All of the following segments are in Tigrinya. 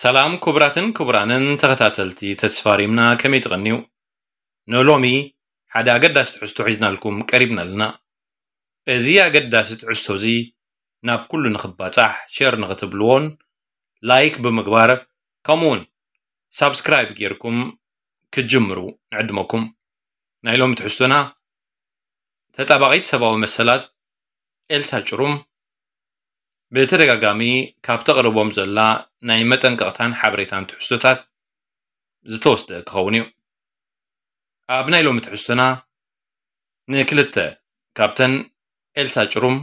ሰላም ክቡራትን ክቡራንን ተኸታተልቲ ተስፋ ሪምና፣ ከመይ ትቐንዩ? ንሎሚ ሓደ ኣገዳሲ ትሕዝቶ ሒዝናልኩም ቀሪብና ኣለና። እዚ ኣገዳሲ ትሕዝቶ እዚ ናብ ኩሉ ንኽባጻሕ ሼር ንኽትብልዎን ላይክ ብምግባር ከምኡውን ሳብስክራይብ ጌርኩም ክትጅምሩ ንዕድመኩም። ናይ ሎሚ ትሕዝቶና ተጣባቒት ሰብኣዊ መሰላት ኤልሳ ጭሩም ብተደጋጋሚ ካብ ተቕርቦም ዘላ ናይ መጠንቀቕታን ሓበሬታን ትሕዝቶታት ዝተወስደ ክኸውን እዩ። ኣብ ናይ ሎሚ ትሕዝቶና ንክልተ ካብተን ኤልሳ ጭሩም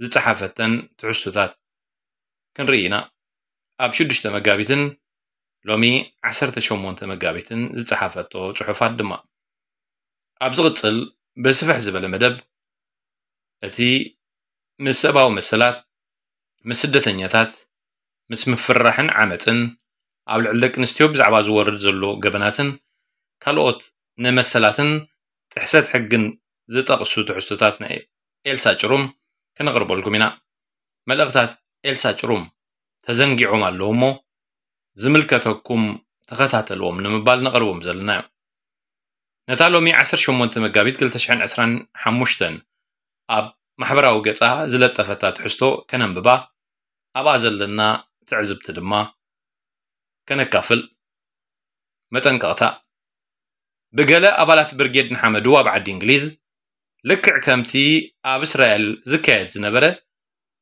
ዝጸሓፈተን ትሕዝቶታት ክንርኢ ኢና። ኣብ ሽዱሽተ መጋቢትን ሎሚ ዓሰርተ ሸሞንተ መጋቢትን ዝጸሓፈቶ ጽሑፋት ድማ። ኣብ ዝቕጽል ብስፍሕ ዝበለ መደብ እቲ ምስ ሰብኣዊ መሰላት፣ ምስ ስደተኛታት፣ ምስ ምፍርራሕን ዓመጽን፣ ኣብ ልዕሊ ደቂ ኣንስትዮ ብዛዕባ ዝወርድ ዘሎ ገበናትን ካልኦት ንመሰላትን ጥሕሰት ሕግን ዝጠቕሱ ትሕዝቶታት ናይ ኤልሳ ጭሩም ክነቕርበልኩም ኢና። መልእኽታት ኤልሳ ጭሩም ተዘንጊዖም ኣለዉ እሞ ዝምልከተኩም ተኸታተልዎም ንምባል ነቕርቦም ዘለና እዮም። ነታ ሎሚ ዓሰርተ ሸሞንተ መጋቢት ክልተ ሽሕን ዕስራን ሓሙሽተን ኣብ ማሕበራዊ ገጻ ዝለጠፈታ ትሕዝቶ ከነንብባ ኣብኣ ዘለና ትዕዝብቲ ድማ ከነካፍል። መጠንቀቕታ። ብገለ ኣባላት ብርጌድ ንሓመዱ ኣብ ዓዲ እንግሊዝ ልክዕ ከምቲ ኣብ እስራኤል ዝካየድ ዝነበረ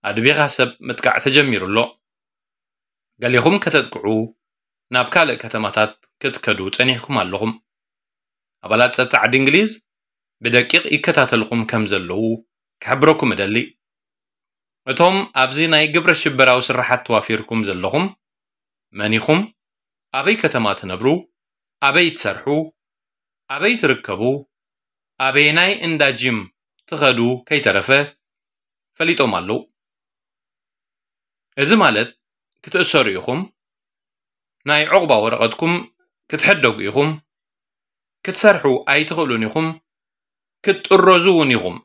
ኣድቢኻ ሰብ ምጥቃዕ ተጀሚሩ ኣሎ። ገሊኹም ከተጥቅዑ ናብ ካልእ ከተማታት ክትከዱ ጸኒሕኩም ኣለኹም። ኣባላት ጸጥታ ዓዲ እንግሊዝ ብደቂቕ ይከታተልኹም ከም ዘለዉ ክሕብረኩም እደሊ። እቶም ኣብዚ ናይ ግብረ ሽበራዊ ስራሓት ተዋፊርኩም ዘለኹም መን ኢኹም? ኣበይ ከተማ ትነብሩ? ኣበይ ትሰርሑ? ኣበይ ትርከቡ? ኣበየናይ እንዳ ጂም ትኸዱ ከይተረፈ ፈሊጦም ኣለዉ። እዚ ማለት ክትእሰሩ ኢኹም፣ ናይ ዑቕባ ወረቐትኩም ክትሕደጉ ኢኹም፣ ክትሰርሑ ኣይትኽእሉን ኢኹም፣ ክትጥረዙ እውን ኢኹም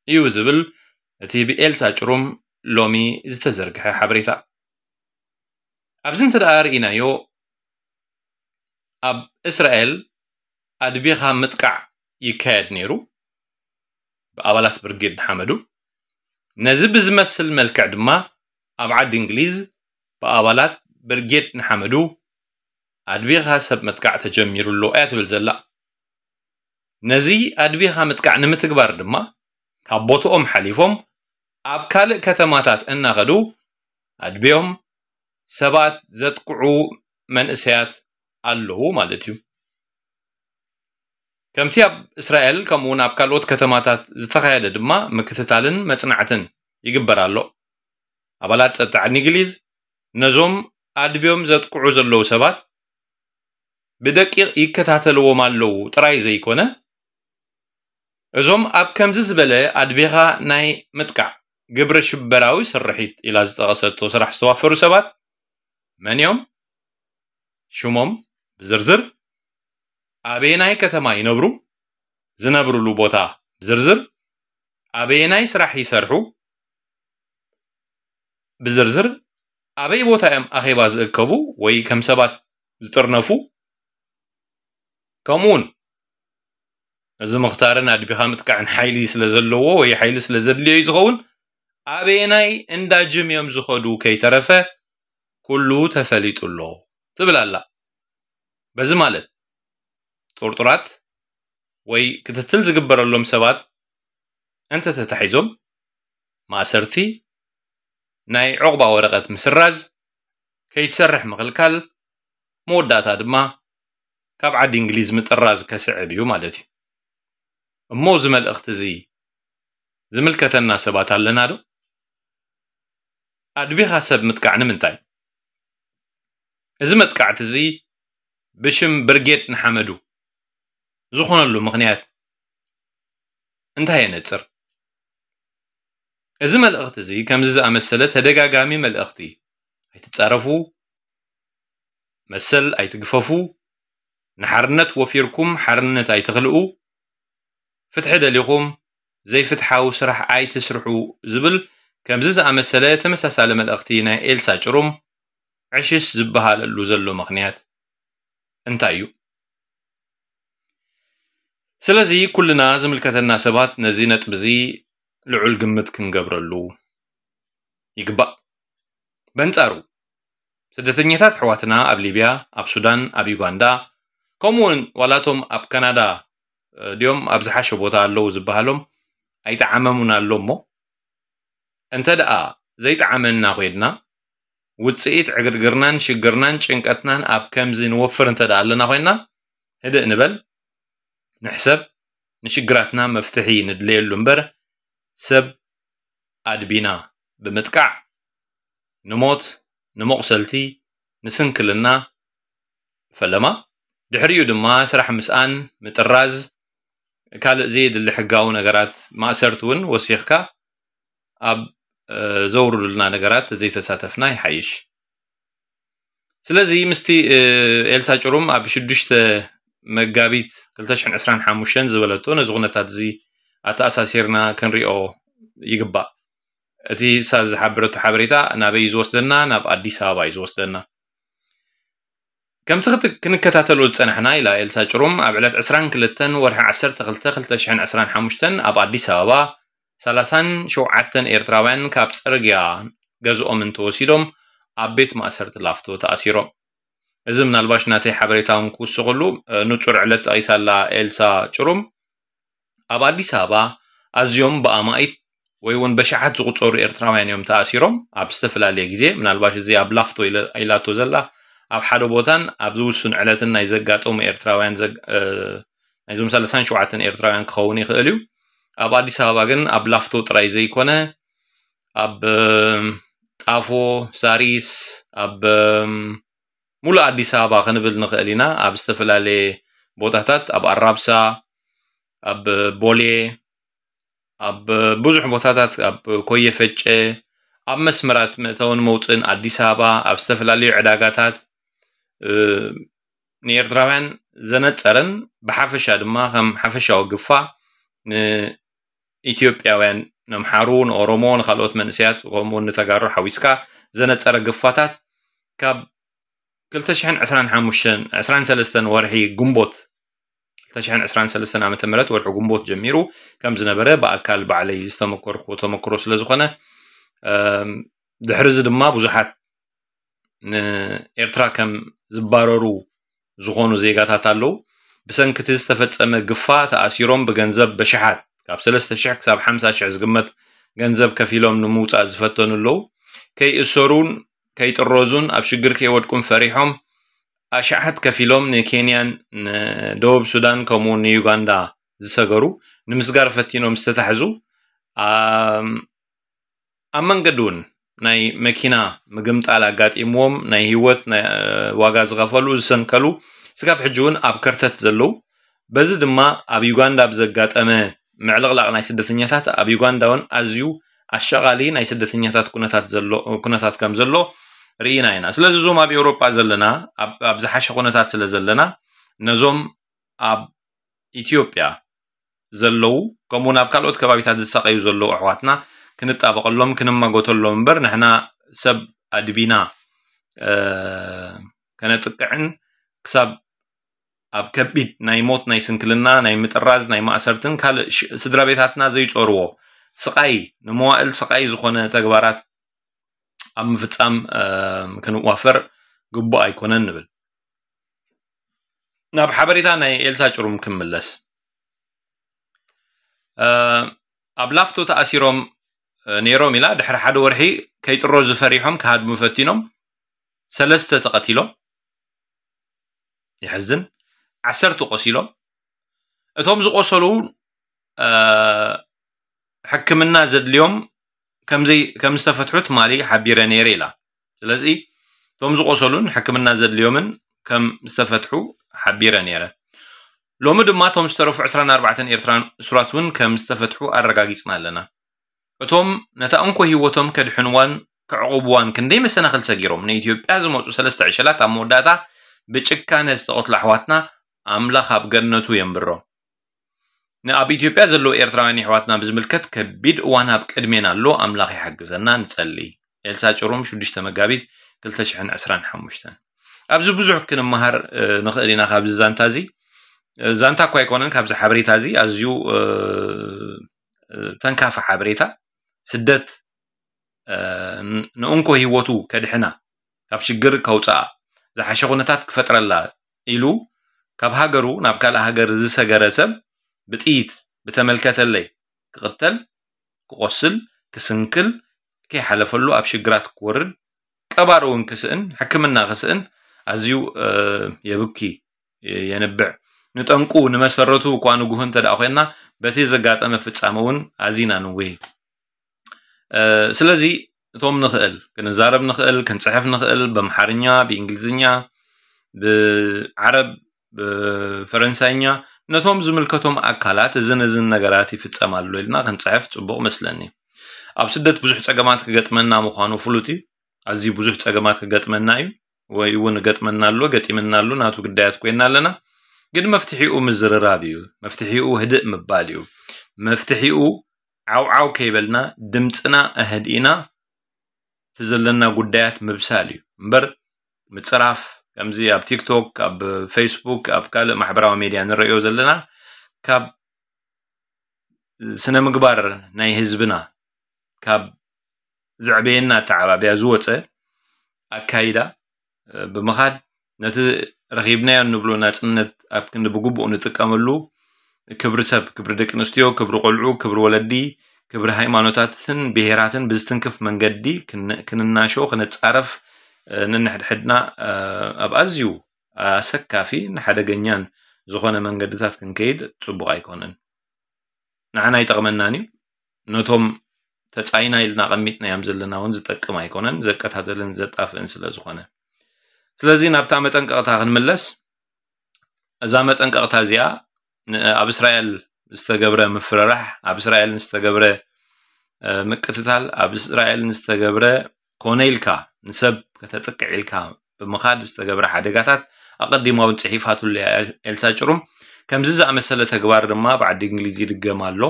እዩ ዝብል እቲ ብኤልሳ ጭሩም ሎሚ ዝተዘርግሐ ሓበሬታ። ኣብዚ እንተ ደኣ ርኢናዮ፣ ኣብ እስራኤል ኣድቢኻ ምጥቃዕ ይካየድ ነይሩ ብኣባላት ብርጌድ ንሓመዱ። ነዚ ብዝመስል መልክዕ ድማ ኣብ ዓዲ እንግሊዝ ብኣባላት ብርጌድ ንሓመዱ ኣድቢኻ ሰብ ምጥቃዕ ተጀሚሩ ኣሎ እያ ትብል ዘላ። ነዚ ኣድቢኻ ምጥቃዕ ንምትግባር ድማ ካብ ቦትኦም ሓሊፎም ኣብ ካልእ ከተማታት እናኸዱ ኣድብዮም ሰባት ዘጥቅዑ መንእሰያት ኣለዉ ማለት እዩ። ከምቲ ኣብ እስራኤል ከምኡ እውን ኣብ ካልኦት ከተማታት ዝተኻየደ ድማ ምክትታልን መጽናዕትን ይግበር ኣሎ። ኣባላት ጸጥታ ዓዲ እንግሊዝ ነዞም ኣድብዮም ዘጥቅዑ ዘለዉ ሰባት ብደቂቕ ይከታተልዎም ኣለዉ ጥራይ ዘይኮነ፣ እዞም ኣብ ከምዚ ዝበለ ኣድቢኻ ናይ ምጥቃዕ ግብረ ሽበራዊ ስርሒት ኢላ ዝጠቐሰቶ ስራሕ ዝተዋፈሩ ሰባት መን እዮም? ሽሞም ብዝርዝር፣ ኣበየናይ ከተማ ይነብሩ? ዝነብሩሉ ቦታ ብዝርዝር፣ ኣበየናይ ስራሕ ይሰርሑ? ብዝርዝር፣ ኣበይ ቦታ እዮም ኣኼባ ዝእከቡ ወይ ከም ሰባት ዝጥርነፉ? ከምኡውን እዚ ምኽታርን ኣድቢኻ ምጥቃዕን ሓይሊ ስለ ዘለዎ ወይ ሓይሊ ስለ ዘድልዮ እዩ ዝኸውን፣ ኣበየናይ እንዳ ጅም እዮም ዝኸዱ ከይተረፈ ኩሉ ተፈሊጡ ኣሎ ትብል ኣላ። በዚ ማለት ጥርጡራት ወይ ክትትል ዝግበረሎም ሰባት እንተተታሒዞም ማእሰርቲ፣ ናይ ዑቕባ ወረቐት ምስራዝ፣ ከይትሰርሕ ምኽልካል፣ መወዳእታ ድማ ካብ ዓዲ እንግሊዝ ምጥራዝ ከስዕብ እዩ ማለት እዩ። እሞ እዚ መልእኽቲ እዚ ዝምልከተና ሰባት ኣለና ዶ? ኣድቢኻ ሰብ ምጥቃዕ ንምንታይ? እዚ መጥቃዕቲ እዚ ብሽም ብርጌድ ንሓመዱ ዝኾነሉ ምኽንያት እንታይ የነጽር? እዚ መልእኽቲ እዚ ከምዚ ዝኣመሰለ ተደጋጋሚ መልእኽቲ፣ ኣይትጻረፉ፣ መሰል ኣይትግፈፉ፣ ንሓርነት ወፊርኩም ሓርነት ኣይትኽልኡ፣ ፍትሒ ደሊኹም ዘይፍትሓዊ ስራሕ ኣይትስርሑ ዝብል ከምዚ ዝኣመሰለ ተመሳሳሊ መልእኽቲ ናይ ኤልሳ ጭሩም ዕሽሽ ዝበሃለሉ ዘሎ ምኽንያት እንታይ እዩ? ስለዚ ኩልና ዝምልከተና ሰባት ነዚ ነጥቢ እዚ ልዑል ግምት ክንገብረሉ ይግባእ። በንጻሩ ስደተኛታት ኣሕዋትና ኣብ ሊብያ፣ ኣብ ሱዳን፣ ኣብ ዩጋንዳ፣ ከምኡ እውን ዋላቶም ኣብ ካናዳ ድዮም ኣብ ዝሓሸ ቦታ ኣለዉ ዝበሃሎም ኣይጠዓመሙን ኣሎ እሞ፣ እንተ ደኣ ዘይጠዓመና ኮይንና፣ ውጽኢት ዕግርግርናን ሽግርናን ጭንቀትናን ኣብ ከምዚ ንወፍር እንተ ደኣ ኣለና ኮይንና፣ ህድእ ንበል፣ ንሕሰብ፣ ንሽግራትና መፍትሒ ንድለየሉ እምበር፣ ሰብ ኣድቢና ብምጥቃዕ ንሞት፣ ንመቑሰልቲ፣ ንስንክልና ፈለማ፣ ድሕሪኡ ድማ ስራሕ ምስኣን፣ ምጥራዝ፣ ካልእ ዘየድሊ ሕጋዊ ነገራት፣ ማእሰርቲ እውን ወሲኽካ ኣብ ዘውርዱልና ነገራት ዘይተሳተፍና ይሓይሽ። ስለዚ ምስቲ ኤልሳ ጭሩም ኣብ ሽዱሽተ መጋቢት ክልተ ሽሕን ዕስራን ሓሙሽተን ዝበለቶ ነዚ ኩነታት እዚ ኣተኣሳሲርና ክንሪኦ ይግባእ። እቲ እሳ ዝሓበረቶ ሓበሬታ ናበይ እዩ ዝወስደና? ናብ ኣዲስ ኣበባ እዩ ዝወስደና። ከምቲ ክንከታተሎ ዝጸናሕና ኢላ ኤልሳ ጭሩም፣ ኣብ ዕለት ዕስራን ክልተን ወርሒ ዓሰርተ ክልተ ክልተ ሽሕን ዕስራን ሓሙሽተን ኣብ ኣዲስ ኣበባ ሰላሳን ሸውዓተን ኤርትራውያን ካብ ጽርግያ ገዝኦም እንተወሲዶም ኣብ ቤት ማእሰርቲ ላፍቶ ተኣሲሮም። እዚ ምናልባሽ ናተይ ሓበሬታ እውን ክውስኸሉ ንጹር ዕለት ጠቒሳላ ኤልሳ ጭሩም። ኣብ ኣዲስ ኣበባ ኣዝዮም ብኣማኢት ወይ እውን በሽሓት ዝቑጸሩ ኤርትራውያን እዮም ተኣሲሮም ኣብ ዝተፈላለየ ግዜ። ምናልባሽ እዚ ኣብ ላፍቶ ኢላቶ ዘላ ኣብ ሓደ ቦታን ኣብ ዝውሱን ዕለትን ናይ ዘጋጠሙ ኤርትራውያን ናይዞም ሰላሳን ሸውዓተን ኤርትራውያን ክኸውን ይኽእል እዩ። ኣብ ኣዲስ ኣበባ ግን ኣብ ላፍቶ ጥራይ ዘይኮነ ኣብ ጣፎ፣ ሳሪስ፣ ኣብ ሙሉእ ኣዲስ ኣበባ ክንብል ንኽእል ኢና። ኣብ ዝተፈላለየ ቦታታት፣ ኣብ ኣራብሳ፣ ኣብ ቦሌ፣ ኣብ ብዙሕ ቦታታት፣ ኣብ ኮየ ፈጨ፣ ኣብ መስመራት መእተውን መውፅእን ኣዲስ ኣበባ፣ ኣብ ዝተፈላለዩ ዕዳጋታት ንኤርትራውያን ዘነፀረን ብሓፈሻ ድማ ከም ሓፈሻዊ ግፋ ንኢትዮጵያውያን፣ ነምሓሩ፣ ንኦሮሞ፣ ንካልኦት መንእሰያት ከምኡውን ንተጋሩ ሓዊስካ ዘነፀረ ግፋታት ካብ ክልተ ሽሕን ዕስራን ሓሙሽተን ዕስራን ሰለስተን ወርሒ ግንቦት ክልተ ሽሕን ዕስራን ሰለስተን ዓመተ ምህረት ወርሒ ግንቦት ጀሚሩ ከም ዝነበረ ብኣካል ባዕለይ ዝተመኮርኩ ተመክሮ ስለ ዝኾነ፣ ድሕሪ እዚ ድማ ብዙሓት ንኤርትራ ከም ዝባረሩ ዝኾኑ ዜጋታት ኣለዉ። ብሰንኪ እቲ ዝተፈጸመ ግፋ ተኣሲሮም ብገንዘብ በሽሓት ካብ ሰለስተ ሽሕ ክሳብ ሓምሳ ሽሕ ዝግመት ገንዘብ ከፊሎም ንምውጻእ ዝፈተኑ ኣለዉ። ከይእሰሩን ከይጥረዙን ኣብ ሽግር ከይወድቁን ፈሪሖም ኣሽሓት ከፊሎም ንኬንያን ንደቡብ ሱዳን ከምኡ ንዩጋንዳ ዝሰገሩ ንምስጋር ፈቲኖም ዝተታሕዙ ኣብ መንገዲ እውን ናይ መኪና ምግምጣል ኣጋጢምዎም ናይ ህይወት ዋጋ ዝኸፈሉ ዝሰንከሉ ስጋብ ሕጂ እውን ኣብ ከርተት ዘለዉ። በዚ ድማ ኣብ ዩጋንዳ ብዘጋጠመ ምዕልቕላቕ ናይ ስደተኛታት ኣብ ዩጋንዳ እውን ኣዝዩ ኣሻቓሊ ናይ ስደተኛታት ኩነታት ዘሎ ኩነታት ከም ዘሎ ርኢና ኢና። ስለዚ እዞም ኣብ ኤውሮጳ ዘለና ኣብ ዝሓሸ ኩነታት ስለ ዘለና ነዞም ኣብ ኢትዮጵያ ዘለዉ ከምኡ ናብ ካልኦት ከባቢታት ዝሳቐዩ ዘለዉ ኣሕዋትና ክንጣበቐሎም ክንማጎተሎም እምበር ንሕና ሰብ ኣድቢና ከነጥቅዕን ክሳብ ኣብ ከቢድ ናይ ሞት ናይ ስንክልና ናይ ምጥራዝ ናይ ማእሰርትን ካልእ ስድራ ቤታትና ዘይጾርዎ ስቓይ ንመዋእል ስቓይ ዝኾነ ተግባራት ኣብ ምፍጻም ክንዋፈር ግቡእ ኣይኮነን ንብል። ናብ ሓበሬታ ናይ ኤልሳ ጭሩም ክምለስ ኣብ ላፍቶ ተኣሲሮም ነይሮም ኢላ ድሕሪ ሓደ ወርሒ ከይጥሮ ዝፈሪሖም ክሃድሙ ፈቲኖም ሰለስተ ተቐቲሎም። ይሕዝን። ዓሰርተ ቆሲሎም። እቶም ዝቆሰሉ ሕክምና ዘድልዮም ከም ዝተፈትሑ ትማሊ ሓቢረ ነይረ ኢላ። ስለዚ እቶም ዝቆሰሉን ሕክምና ዘድልዮምን ከም ዝተፈትሑ ሓቢረ ነይረ። ሎሚ ድማ እቶም ዝተረፉ ዕስራን ኣርባዕተን ኤርትራን እሱራት እውን ከም ዝተፈትሑ ኣረጋጊጽና ኣለና። እቶም ነታ እንኮ ህይወቶም ከድሕንዋን ከዕቑብዋን ክንደይ መሰናኽል ሰጊሮም ንኢትዮጵያ ዝመጹ ሰለስተ ዕሸላት ኣብ መወዳእታ ብጭካነ ዝተቐትሉ ኣሕዋትና ኣምላኽ ኣብ ገነቱ የንብሮም። ንኣብ ኢትዮጵያ ዘለዉ ኤርትራውያን የሕዋትና ብዝምልከት ከቢድ እዋን ኣብ ቅድሜና ኣሎ። ኣምላኽ ይሓግዘና፣ ንጸሊ። ኤልሳ ጭሩም ሽዱሽተ መጋቢት ክልተ ሽሕን ዕስራን ሓሙሽተን። ኣብዚ ብዙሕ ክንመሃር ንኽእል ኢና ካብዚ ዛንታ እዚ። ዛንታ እኳ ኣይኮነን፣ ካብዚ ሓበሬታ እዚ ኣዝዩ ተንካፊ ሓበሬታ። ስደት ንእንኮ ህይወቱ ከድሕና፣ ካብ ሽግር ከውፅኣ፣ ዝሓሸ ኩነታት ክፈጥረላ ኢሉ ካብ ሃገሩ ናብ ካልእ ሃገር ዝሰገረ ሰብ ብጥይት ብተመልከተለይ ክቕተል፣ ክቆስል፣ ክስንክል፣ ከይሓለፈሉ ኣብ ሽግራት ክወርድ፣ ቀባሪ እውን ክስእን፣ ሕክምና ክስእን ኣዝዩ የብኪ፣ የንብዕ። ንጠንቁ ንመሰረቱ እኳ ንጉህ እንተ ደኣ ኮይና፣ በቲ ዘጋጠመ ፍጻመ እውን ኣዚና ንውሂ። ስለዚ እቶም ንኽእል፣ ክንዛረብ ንኽእል፣ ክንጽሕፍ ንኽእል፣ ብኣምሓርኛ፣ ብእንግሊዝኛ፣ ብዓረብ፣ ብፈረንሳይኛ፣ ነቶም ዝምልከቶም ኣካላት እዝን እዝን ነገራት ይፍጸም ኣሎ ኢልና ክንጽሕፍ ጽቡቕ መስለኒ። ኣብ ስደት ብዙሕ ጸገማት ክገጥመና ምዃኑ ፍሉጥ እዩ። ኣዝዩ ብዙሕ ጸገማት ክገጥመና እዩ፣ ወይ እውን ገጥመና ኣሎ፣ ገጢምና ኣሎ፣ ናቱ ግዳያት ኮይና ኣለና። ግን መፍትሒኡ ምዝርራብ እዩ። መፍትሒኡ ህድእ ምባል እዩ። መፍትሒኡ ዓውዓው ከይበልና ድምፅና ኣህዲእና እቲ ዘለና ጉዳያት ምብሳል እዩ እምበር፣ ምፅራፍ፣ ከምዚ ኣብ ቲክቶክ፣ ኣብ ፌስቡክ፣ ኣብ ካልእ ማሕበራዊ ሜድያ ንረእዮ ዘለና፣ ካብ ስነ ምግባር ናይ ህዝብና፣ ካብ ዘዕበየና ኣተዓባብያ ዝወፀ ኣካይዳ ብምኻድ፣ ነቲ ረኺብናዮ እንብሎ ናፅነት ኣብ ክንዲ ብግቡእ ንጥቀመሉ፣ ክብሪ ሰብ፣ ክብሪ ደቂ ኣንስትዮ፣ ክብሪ ቆልዑ፣ ክብሪ ወለዲ፣ ክብሪ ሃይማኖታትን ብሄራትን ብዝትንክፍ መንገዲ ክንናሾ፣ ክነፃረፍ፣ ንንሕድሕድና ኣብ ኣዝዩ ኣሰካፊ ንሓደገኛን ዝኾነ መንገድታት ክንከይድ ፅቡቕ ኣይኮነን። ንዓና ኣይጠቕመናን እዩ። ነቶም ተጻይና ኢልና ኣቐሚጥናዮም ዘለና እውን ዝጠቅም ኣይኮነን፣ ዘቀታተልን ዘጣፍእን ስለ ዝኾነ። ስለዚ ናብታ መጠንቀቕታ ክንምለስ፣ እዛ መጠንቀቕታ እዚኣ ኣብ እስራኤል ዝተገብረ ምፍርራሕ፣ ኣብ እስራኤል ዝተገብረ ምቅትታል፣ ኣብ እስራኤል ዝተገብረ ኮነ ኢልካ ንሰብ ከተጥቅዕ ኢልካ ብምኻድ ዝተገብረ ሓደጋታት ኣቐዲማ እውን ጽሒፋትሉ እያ ኤልሳ ጭሩም። ከምዚ ዝኣመሰለ ተግባር ድማ ብዓዲ እንግሊዝ ይድገም ኣሎ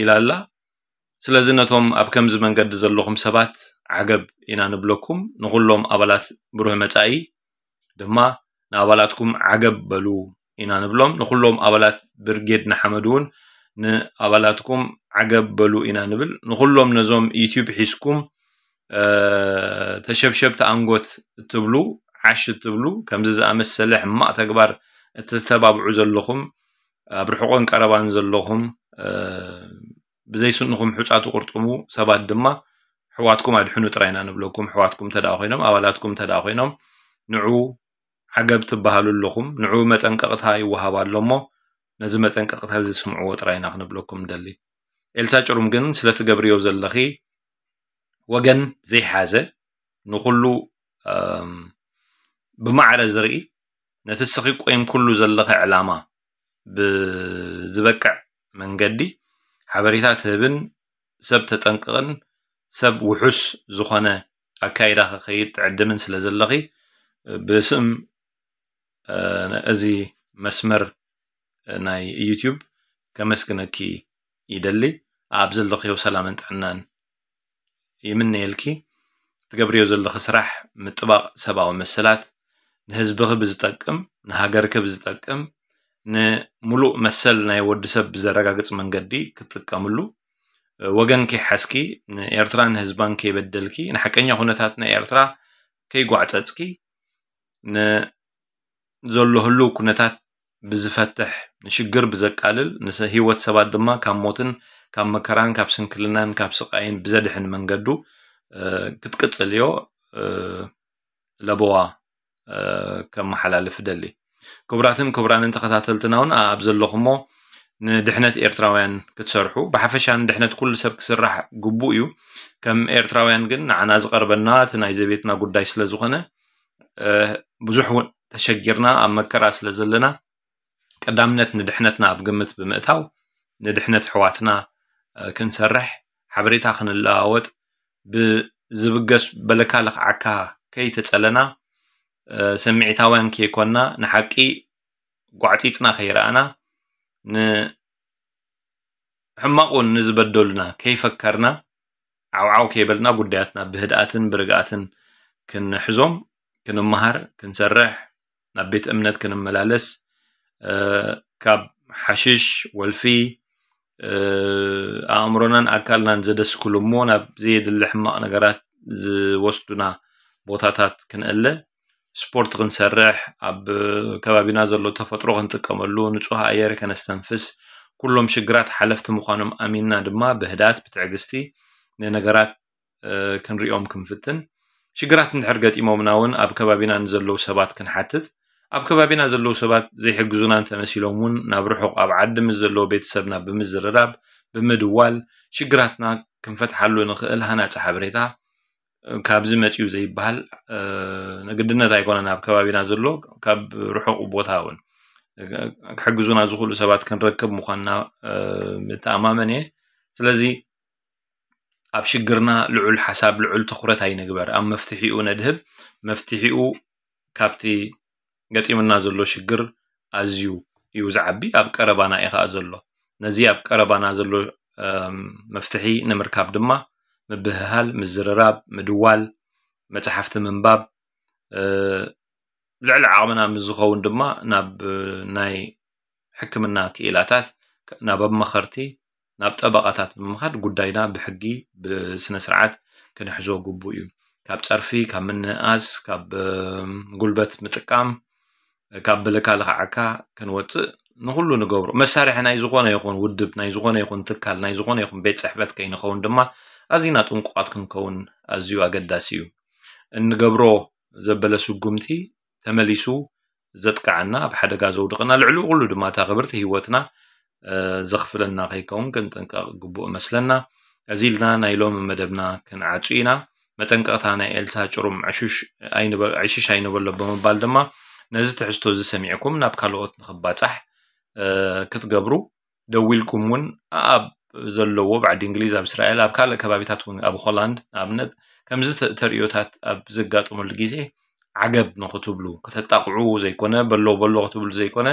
ኢላ ኣላ። ስለዚ ነቶም ኣብ ከምዚ መንገዲ ዘለኹም ሰባት ዓገብ ኢና ንብለኩም። ንኹሎም ኣባላት ብሩህ መጻኢ ድማ ንኣባላትኩም ዓገብ በሉ ኢና ንብሎም። ንኹሎም ኣባላት ብርጌድ ንሓመዱ እውን ንኣባላትኩም ዓገብ በሉ ኢና ንብል። ንኹሎም ነዞም ዩቲዩብ ሒዝኩም ተሸብሸብቲ ኣንጎት እትብሉ፣ ዓሽ እትብሉ፣ ከምዚ ዝኣመሰለ ሕማቕ ተግባር እተተባብዑ ዘለኹም፣ ኣብ ርሑቕን ቀረባን ዘለኹም ብዘይስንኹም ሑጻ ትቕርጥሙ ሰባት ድማ ኣሕዋትኩም ኣድሕኑ ጥራይ ኢና ንብለኩም። ኣሕዋትኩም እንተ ደኣ ኮይኖም፣ ኣባላትኩም እንተ ደኣ ኮይኖም፣ ንዑ ዓገብ ትበሃሉ ኣለኹም። ንዑ መጠንቀቕታ ይወሃብ ኣሎ እሞ ነዚ መጠንቀቕታ እዚ ስምዕዎ ጥራይ ኢና ክንብለኩም ንደሊ። ኤልሳ ጭሩም ግን ስለ ትገብርዮ ዘለኺ ወገን ዘይሓዘ፣ ንኹሉ ብማዕረ ዝርኢ፣ ነቲ እስኺ ቆይምክሉ ዘለኺ ዕላማ ብዝበቅዕ መንገዲ ሓበሬታ ትህብን ሰብ ተጠንቅቕን ሰብ ውሑስ ዝኾነ ኣካይዳ ክኸይድ ትዕድምን ስለ ዘለኺ ብስም እዚ መስመር ናይ ዩቲዩብ ከመስግነኪ ይደሊ። ኣብ ዘለኽዮ ሰላምን ጥዕናን ይምነየልኪ። ትገብርዮ ዘለኺ ስራሕ ምጥባቕ ሰብኣዊ መሰላት ንህዝብኺ ብዝጠቅም፣ ንሃገርኪ ብዝጠቅም፣ ንምሉእ መሰል ናይ ወዲ ሰብ ብዘረጋግጽ መንገዲ ክትጥቀምሉ፣ ወገን ከይሓዝኪ፣ ንኤርትራን ህዝባን ከይበደልኪ፣ ንሓቀኛ ኩነታት ናይ ኤርትራ ከይጓዕጸጽኪ፣ ንዘሎ ህሉው ኩነታት ብዝፈትሕ፣ ንሽግር ብዘቃልል፣ ንህይወት ሰባት ድማ ካብ ሞትን ካብ መከራን ካብ ስንክልናን ካብ ስቓይን ብዘድሕን መንገዱ ክትቅጽልዮ ለበዋ ከመሓላልፍ እደሊ። ክቡራትን ክቡራንን ተኸታተልትና እውን ኣብ ዘለኹሞ ንድሕነት ኤርትራውያን ክትሰርሑ፣ ብሓፈሻ ንድሕነት ኩሉ ሰብ ክስራሕ ግቡእ እዩ። ከም ኤርትራውያን ግን ንዓና ዝቐርበና እቲ ናይ ዘቤትና ጉዳይ ስለ ዝኾነ፣ ብዙሕ እውን ተሸጊርና ኣብ መከራ ስለ ዘለና፣ ቀዳምነት ንድሕነትና ኣብ ግምት ብምእታው ንድሕነት ኣሕዋትና ክንሰርሕ፣ ሓበሬታ ክንለዋወጥ፣ ብዝብገስ በለካ ልኽዓካ ከይተጸለና፣ ስምዒታውያን ከይኮንና፣ ንሓቂ ጓዕጺጽና ከይረኣና፣ ንሕማቕ እውን ንዝበደሉና ከይፈከርና፣ ዓውዓው ከይበልና ጉዳያትና ብህድኣትን ብርግኣትን ክንሕዞም፣ ክንመሃር፣ ክንሰርሕ፣ ናብ ቤት እምነት ክንመላለስ፣ ካብ ሓሽሽ፣ ወልፊ፣ ኣእምሮናን ኣካልናን ዘደስክሉ እሞ ናብ ዘየድሊ ሕማቕ ነገራት ዝወስዱና ቦታታት ክንእለ፣ ስፖርት ክንሰርሕ፣ ኣብ ከባቢና ዘሎ ተፈጥሮ ክንጥቀመሉ፣ ንጹህ ኣየር ከነስተንፍስ፣ ኩሎም ሽግራት ሓለፍቲ ምዃኖም ኣሚንና ድማ ብህድኣት፣ ብትዕግስቲ ንነገራት ክንሪኦም ክንፍትን፣ ሽግራት እንድሕር ገጢሞምና እውን ኣብ ከባቢና ንዘለዉ ሰባት ክንሓትት፣ ኣብ ከባቢና ዘለዉ ሰባት ዘይሕግዙና እንተመሲሎም እውን ናብ ርሑቕ ኣብ ዓዲ ምስ ዘለዎ ቤተሰብና ብምዝርራብ፣ ብምድዋል ሽግራትና ክንፈትሓሉ ንኽእል ሃናፂ ሓበሬታ ካብዚ መፂኡ ዘይበሃል ንግድነት ኣይኮነን። ኣብ ከባቢና ዘሎ ካብ ርሑቕ ቦታ እውን ክሕግዙና ዝኽእሉ ሰባት ክንረክብ ምዃንና ምተኣማመን እየ። ስለዚ ኣብ ሽግርና ልዑል ሓሳብ፣ ልዑል ትኹረት ኣይንግበር። ኣብ መፍትሒኡ ነድህብ። መፍትሒኡ ካብቲ ገጢምና ዘሎ ሽግር ኣዝዩ እዩ ዝዓቢ። ኣብ ቀረባና እዩ ከዓ ዘሎ። ነዚ ኣብ ቀረባና ዘሎ መፍትሒ ንምርካብ ድማ ምብህሃል፣ ምዝርራብ፣ ምድዋል፣ መፅሓፍቲ ምንባብ፣ ልዕሊ ዓቕምና ምስ ዝኸውን ድማ ናብ ናይ ሕክምና ክኢላታት፣ ናብ ኣማኸርቲ፣ ናብ ጠበቓታት ብምኻድ ጉዳይና ብሕጊ፣ ብስነ ስርዓት ክንሕዞ ግቡእ እዩ። ካብ ፀርፊ፣ ካብ ምንእኣስ፣ ካብ ጉልበት ምጥቃም፣ ካብ ብልካ ልኽዓካ ክንወፅእ ንኹሉ ንገብሮ። መሳርሒ ናይ ዝኾነ ይኹን ውድብ፣ ናይ ዝኾነ ይኹን ትካል፣ ናይ ዝኾነ ይኹን ቤት ፅሕፈት ከይንኸውን ድማ ኣዚና ጥንቁቓት ክንከውን ኣዝዩ ኣገዳሲ እዩ። እንገብሮ ዘበለ ስጉምቲ ተመሊሱ ዘጥቅዓና፣ ኣብ ሓደጋ ዘውድቐና፣ ልዕሊ ኩሉ ድማ እታ ክብርቲ ህይወትና ዘኽፍለና ከይከውን ክንጥንቀቕ ግቡእ እመስለና። እዚ ኢልና ናይ ሎሚ መደብና ክንዓጹ ኢና። መጠንቀቕታ ናይ ኤልሳ ጭሩም ዕሽሽ ኣይንበሎ ብምባል ድማ ነዚ ትሕዝቶ እዚ ሰሚዕኩም ናብ ካልኦት ንኽባጻሕ ክትገብሩ ደዊልኩም እውን ኣብ ዘለዎ፣ ኣብ ዓዲ እንግሊዝ፣ ኣብ እስራኤል፣ ኣብ ካልእ ከባቢታት እውን፣ ኣብ ሆላንድ ንኣብነት፣ ከምዚ ተርእዮታት ኣብ ዘጋጠመሉ ግዜ ዓገብ ንኽትብሉ፣ ከተጣቕዑ ዘይኮነ፣ በሎ በሎ ክትብሉ ዘይኮነ፣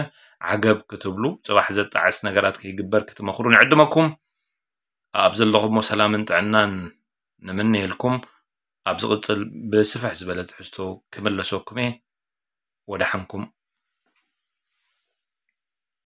ዓገብ ክትብሉ፣ ጽባሕ ዘጣዕስ ነገራት ከይግበር ክትመኽሩ ንዕድመኩም። ኣብ ዘለኹሞ ሰላምን ጥዕናን ንምነየልኩም። ኣብ ዝቕጽል ብስፍሕ ዝበለ ትሕዝቶ ክምለሰኩም እየ። ወደሓንኩም።